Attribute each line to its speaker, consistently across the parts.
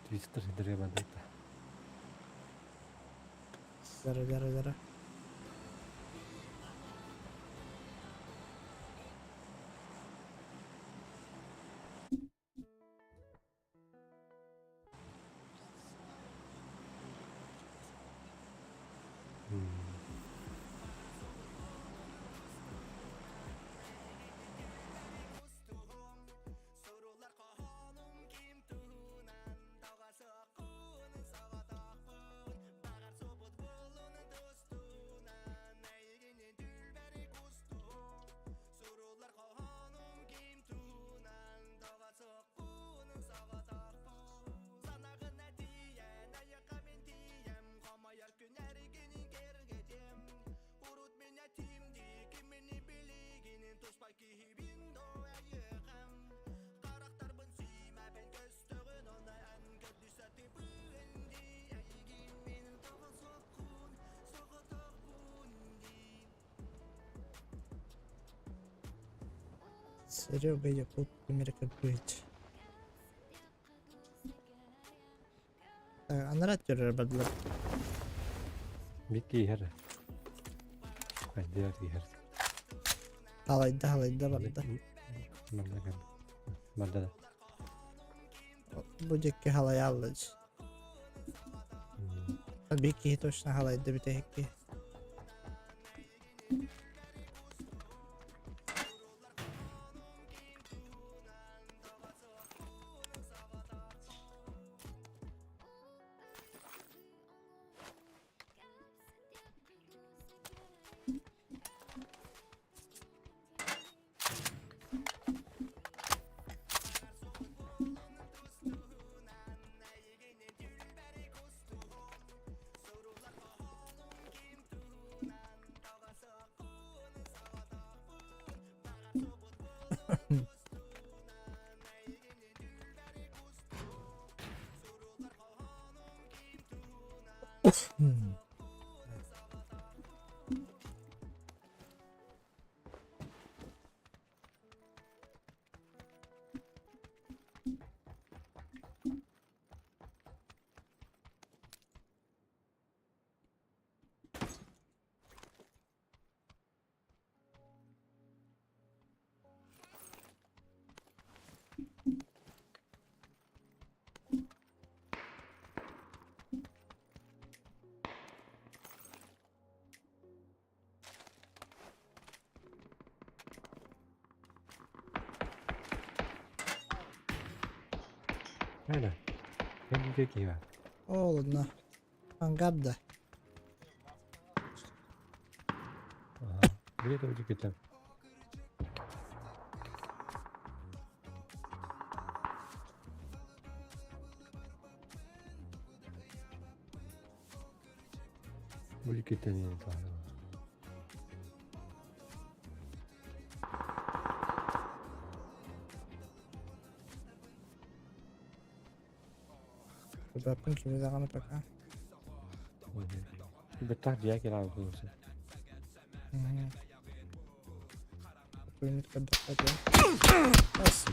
Speaker 1: Твистер сидерге барда.
Speaker 2: Зара зара зара. Серега Якут Америка будет. Анара түрөр бардылар.
Speaker 1: Бикки иһэр. Хайдыар иһэр.
Speaker 2: Халайда халайда барда.
Speaker 1: Манна кэл. Барда да.
Speaker 2: Бу дьикки халайааллыч. Бир киһи точно халайда бүтэһикки.
Speaker 1: Aynen. Ben diyor ki var.
Speaker 2: Oğlum Angarda.
Speaker 1: Aha. Buraya da ucu gidelim. Ucu gidelim yani tamam.
Speaker 2: Баппын кими даҕаны пока.
Speaker 1: Беттах дия кэлэ буолуоса.
Speaker 2: Пулемет көрдөххө Бас.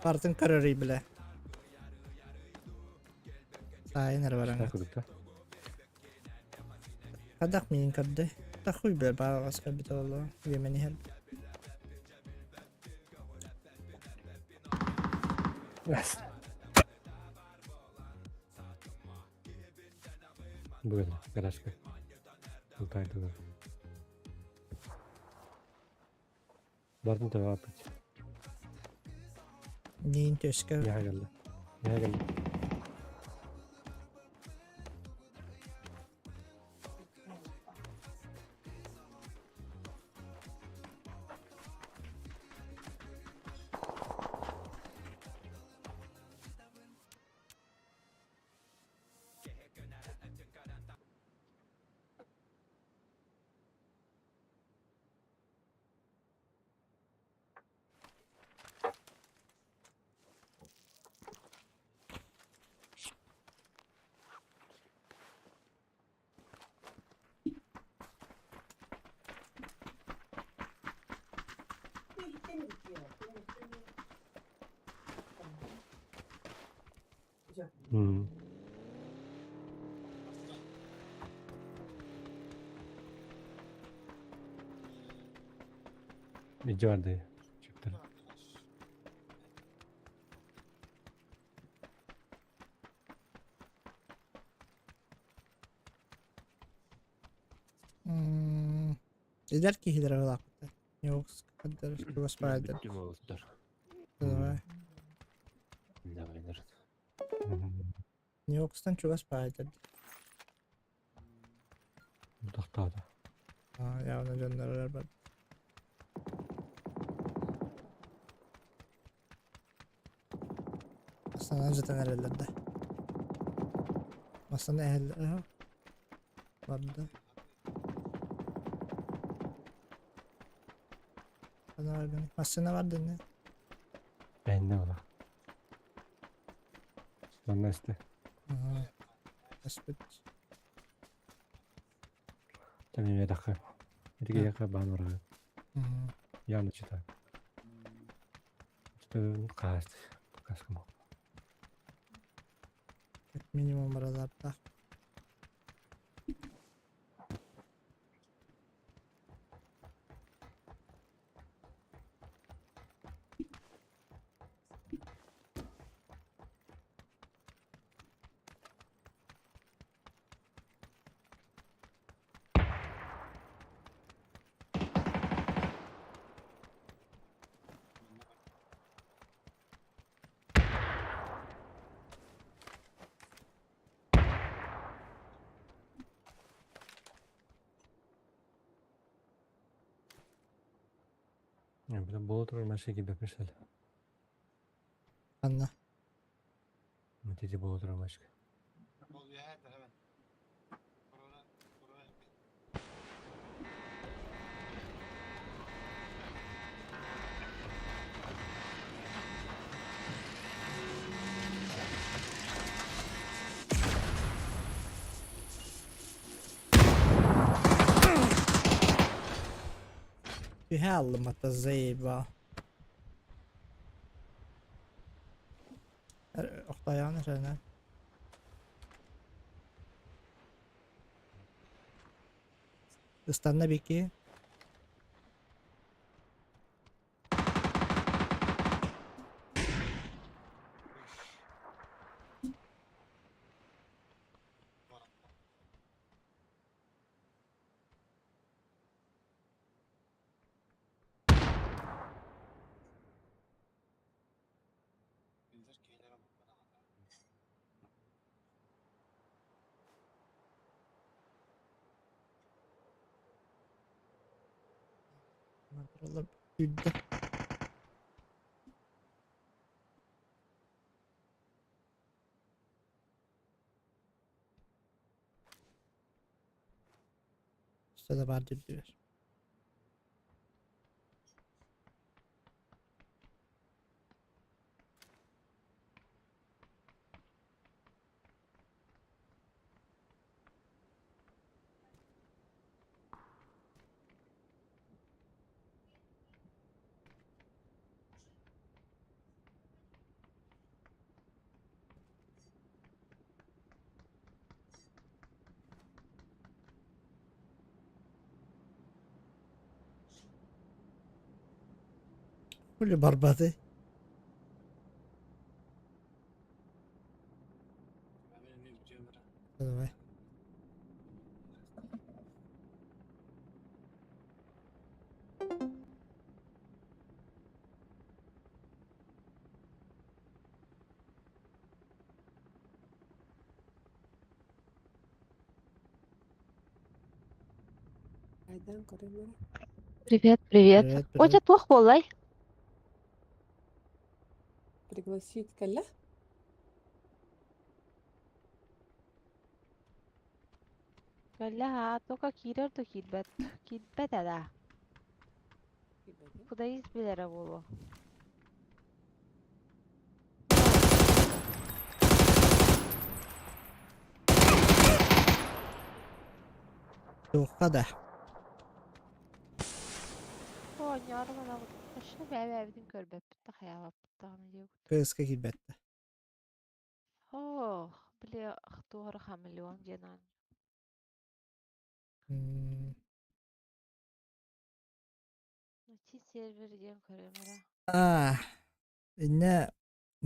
Speaker 2: Бартын көрөрүй билэ. Сайын эрэ баран.
Speaker 1: Курдукта.
Speaker 2: Хадах миин көрдө. Тахуй бэр бааҕас көрбүтэ буолуо. Үөмэн иһэр.
Speaker 1: Бүгүн гаражка. Ылтайдылар. Бардын таба аппыт.
Speaker 2: Миин төскө.
Speaker 1: Яха келді. Яха келді. Илдьэ барды чиптэр.
Speaker 2: Эдэр киһилэр улааппыттар. Господи. Давай.
Speaker 1: Давай,
Speaker 2: Неокстан чугас баайдар.
Speaker 1: Тохтоото.
Speaker 2: Явно дьоннор бар. Астанан сытан эрэллэр да. Астана эһэллэр барда. Массыына бар дэннэ.
Speaker 1: Бэннэ була. Манна истэ.
Speaker 2: Аспыт.
Speaker 1: Там тахха. Итигэ баан бараҕын. Явно читаю. Что хаас каскам.
Speaker 2: Как минимум баралаптаах.
Speaker 1: Буола турар машина киирбэппин
Speaker 2: Ханна?
Speaker 1: Ити буола турар машина.
Speaker 2: Түһэ аллымата заебал. Охтойоон эрэнэ. Ыстанна бики. Сүүрдэ. Өссө да баар диирдилэр. Хули барбатый? Давай.
Speaker 3: Привет, привет.
Speaker 2: Привет,
Speaker 3: Оля
Speaker 2: привет.
Speaker 3: туох буоллай?
Speaker 4: Пригласить кэллэ?
Speaker 3: Кэллэ аа, тока киирэр да киирбэт. Киирбэт ээ
Speaker 4: Киирбэтин.
Speaker 3: Кудаис билэрэ буолуо.
Speaker 2: Туохха да.
Speaker 3: Оонньоору гынабыт. Өссө бэйэ-бэйэбитин көрбөппүт да хайаабаппыт даҕаны диэбит.
Speaker 2: Кыыска киирбэттэ.
Speaker 3: Ох, били туох хамелеон диэн аан. Найти сервер диэн көрүөм эрэ.
Speaker 2: Аа, иннэ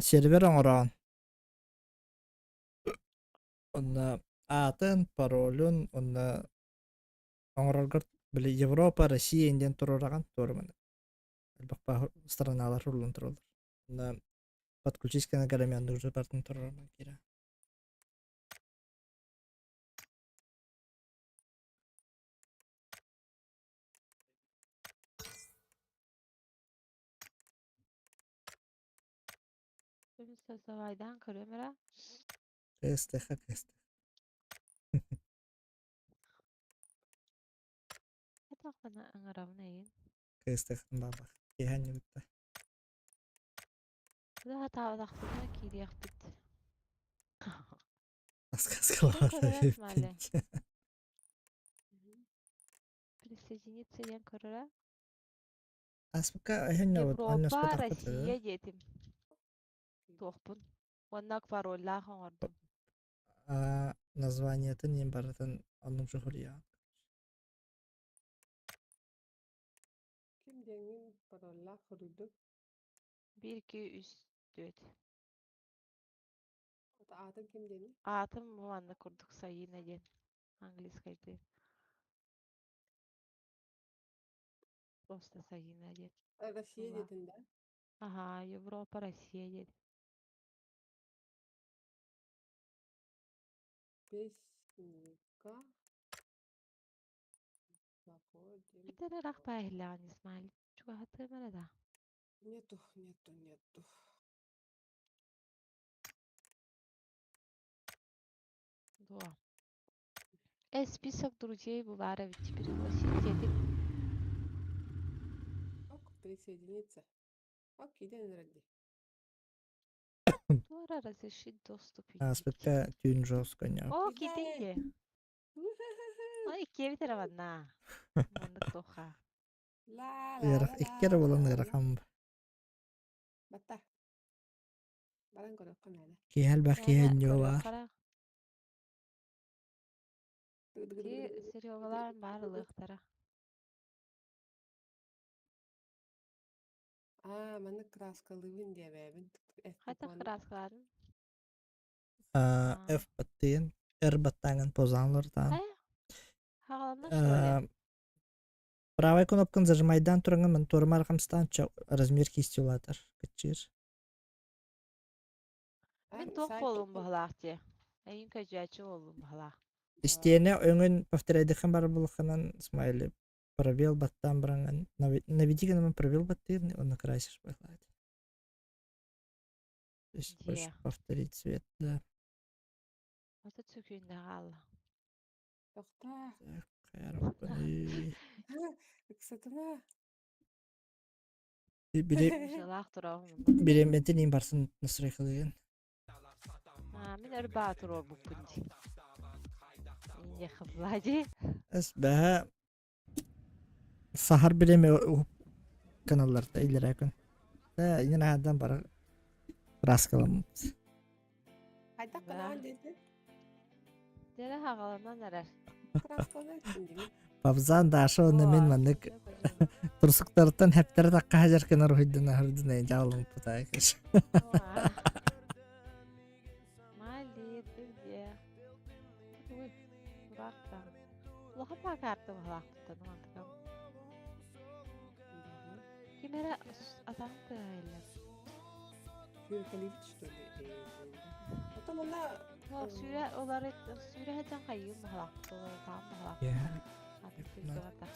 Speaker 2: сервер оҥороон. Онно аатын, паролун, онно оҥороргор били Европа, Россия диэн туруораҕын туорумана. Элбэх страналар уруллан тураллар. Онно подключись к граммянды уже бартын туруоран киирэ.
Speaker 3: Создавайдаан көрүөм эрэ.
Speaker 2: КСТХ, КСТ.
Speaker 3: Этахпына ыҥырабын эйин.
Speaker 2: КСТХ баабах. Киэһэнньибитте.
Speaker 3: Хатаабатахпына киириэхпит.
Speaker 2: Аскаскалаата
Speaker 3: Көрөрө Смайле. Присоединиться диэн көрөрө.
Speaker 2: Аспыкка эһэнньобут
Speaker 3: Европа,
Speaker 2: онньоспотохпут
Speaker 3: Россия диэтим. Туохпун. Уонна пароллаах оҥордум.
Speaker 2: А названиетын иин барытын оннук суруйаҕын.
Speaker 4: Ким диэҥҥин пароллаах суруйдуҥ?
Speaker 3: 1, 2, 3, 4.
Speaker 4: Аатыҥ ким диэний?
Speaker 3: Аатым бу маннык курдук Саина диэн. Английскайдыы. Просто Саина диэн.
Speaker 4: Россия диэтин да?
Speaker 3: Аха, Европа, Россия диэн.
Speaker 4: Песенника. Заходим.
Speaker 3: Это ыраах баайыллаҕын Исмаил. Чугаһатыам эрэ да.
Speaker 4: Нету, нету, нету.
Speaker 3: Дуо. Список друзей Буварович пригласить диэтим.
Speaker 4: Ок, присоединиться. Ок, киирэн эрэр дии.
Speaker 3: Туора разрешить доступ
Speaker 2: Ааспыкка түүн жестко
Speaker 3: О, киитин дии. Ой, иккиэбит эрэ манна. Маннык туохха.
Speaker 4: Ла ла
Speaker 2: Ыарах
Speaker 4: ла
Speaker 2: икки эрэ
Speaker 4: ла
Speaker 2: буолан
Speaker 4: ла.
Speaker 2: ыарахан.
Speaker 4: Батта. Баран көрүөххэ наада.
Speaker 2: Киһи элбэх киһи
Speaker 3: Мээнэ
Speaker 2: энньуо баар.
Speaker 3: көрүөххэ эрэ. Ити Серегалаан баар ылыахтара.
Speaker 4: Аа, маннык краскалыыбын диэбээбин.
Speaker 3: Хайдах
Speaker 4: F
Speaker 3: кырааскалаатын?
Speaker 2: А, F баттыын, R баттааҥын позаан
Speaker 3: Хайа? Хаҕаланна что ли?
Speaker 2: Правай кнопканы зажимайдаан тураҥҥын монитормар хамсатаан размер кисти улаатар кыччыыр.
Speaker 3: Мин туох буолуум баһылаах дии. Эйин көдьөөччү буоллум баһылаах.
Speaker 2: Истиэнэ өҥүн повторяйдыххын барар булаххынан смайли пробел баттаан бараҥҥын наведи гынан пробел баттыыр онно красишь бахлаат. То есть хочешь
Speaker 3: Дьиэ.
Speaker 2: повторить цвет, да.
Speaker 3: 30 секундэ хаалла.
Speaker 4: Тохтоо.
Speaker 2: Так, хайарбыный.
Speaker 4: Ыксатыма.
Speaker 2: Бири
Speaker 3: Ушалаах тураҕын онно.
Speaker 2: бириэмэтин иин барсын настройкалыгын.
Speaker 3: Аа, мин өр баа туруорбуппун дии. Иньехав Влади.
Speaker 2: Эс бэһэ сахар бириэмэ каналларта илэрэ күн. Э, инен аһадан барар краскаламмыт.
Speaker 4: Хайдах
Speaker 3: Да.
Speaker 4: гынаҕын диэтин?
Speaker 3: Дьэрэ хаҕаланан эрэр.
Speaker 4: Краскаланар дии.
Speaker 2: Павзан Даша уонна мин
Speaker 3: Оо,
Speaker 2: маннык
Speaker 3: сөп өйдөнөр.
Speaker 2: турсуктартан хэптэрэ такка хажар кынар уһуйдун аһырдын дьаалымпыта кеш.
Speaker 3: Оо, Мали, ты где? Ой, тураахта. Улахан баакаарты баһылаахпыттан уонтакам. Ким эрэ атаҕын тыаһа
Speaker 4: Сүүрэкэлиибит что ли? Потом она
Speaker 3: Сүүрэ олары сүүрэ сылдьан хайыым баһылаахпыт олору таам баһылаах.
Speaker 2: Я
Speaker 3: Атын сиргэ барда.